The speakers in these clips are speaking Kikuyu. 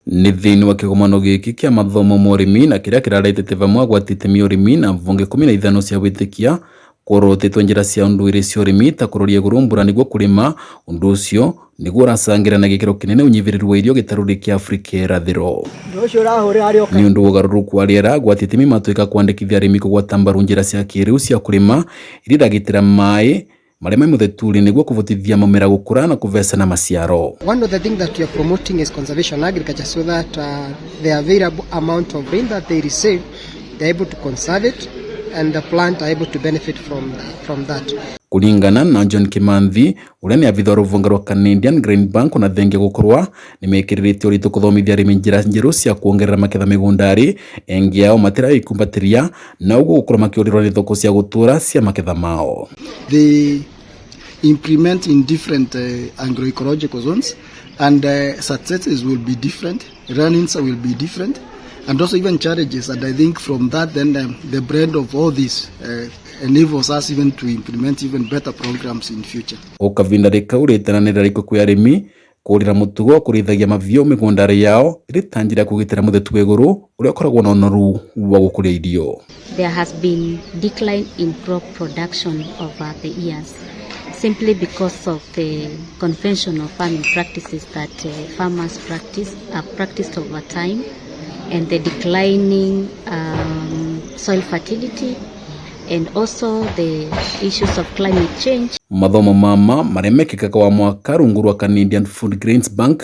Nĩ thĩinĩ wa kĩgomano gĩkĩ kĩa mathomo ma ũrĩmi na kĩrĩa kĩraretete vamwe agwati itemi ũrĩmi na mbunge 15 cia wĩtĩkia kworotĩtwo njĩra cia ũndũire cia ũrĩmi ta kũroria igũrũ mbura nĩguo kũrĩma. Ũndũ ũcio nĩguo ũracangĩra na gĩkĩro kĩnene ũnyivĩrĩru wa irio gĩtarũ-inĩ kĩa Afrika ya irathĩro. Nĩ ũndũ wa ũgarũrũku wa rĩera, agwati itemi matuĩka kwandĩkithia arĩmi kũgwata mbaru njĩra cia kĩrĩu cia kũrĩma iria iragitĩra maĩ marĩa me mũtheturi nĩguo kũvotithia mũmera gũkũra na kũvecana maciaro. One of the things that we are promoting is conservation agriculture so that the available amount of rain that they receive, they're able to conserve it and the plant are able to benefit from that. Kũringana na John Kimanthi ũrĩa nĩ abitha wa rũhonge rwa Canadian Grain Bank ona thengia gũkorwa nĩmekĩrĩrĩte ũritũ kũthomithia arĩmi njĩra njerũ cia kuongerera maketha mĩgũnda-rĩ, aingĩ ao matiraikumbatĩria na ũguo gũkorwo makĩũrĩrwo nĩ thoko cia gũtũra cia maketha mao. They implement in different agroecological zones and successes will be different, learnings will be different, and also even challenges. And I think from that then the blend of all this enables us even to implement even better programs in future. O kavinda rĩkau rĩtananĩra rĩko kwĩ arĩmi kũrĩra mũtugo wa kũrĩithagia mahiũ mĩgũnda yao ĩrĩ ta njĩra ya kũgitĩra mũthetu wa igũrũ ũrĩa ũkoragwo na ũnoru wa gũkũria irio. There has been decline in crop production over the years simply because of the conventional farming practices that farmers practice have practiced over time and the declining soil fertility and also the issues of climate change. Mathomo mama marĩa mekĩkaga wa mwaka rungu rwa Canadian Food Grains Bank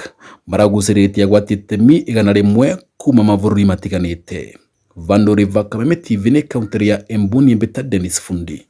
maragucĩrĩtie agwati itemi 100 kuma mabũrũri matiganĩte. Vandũ River, Kameme TV nĩ kaũntĩ ya Embu, niĩ mbĩta Dennis Fundi.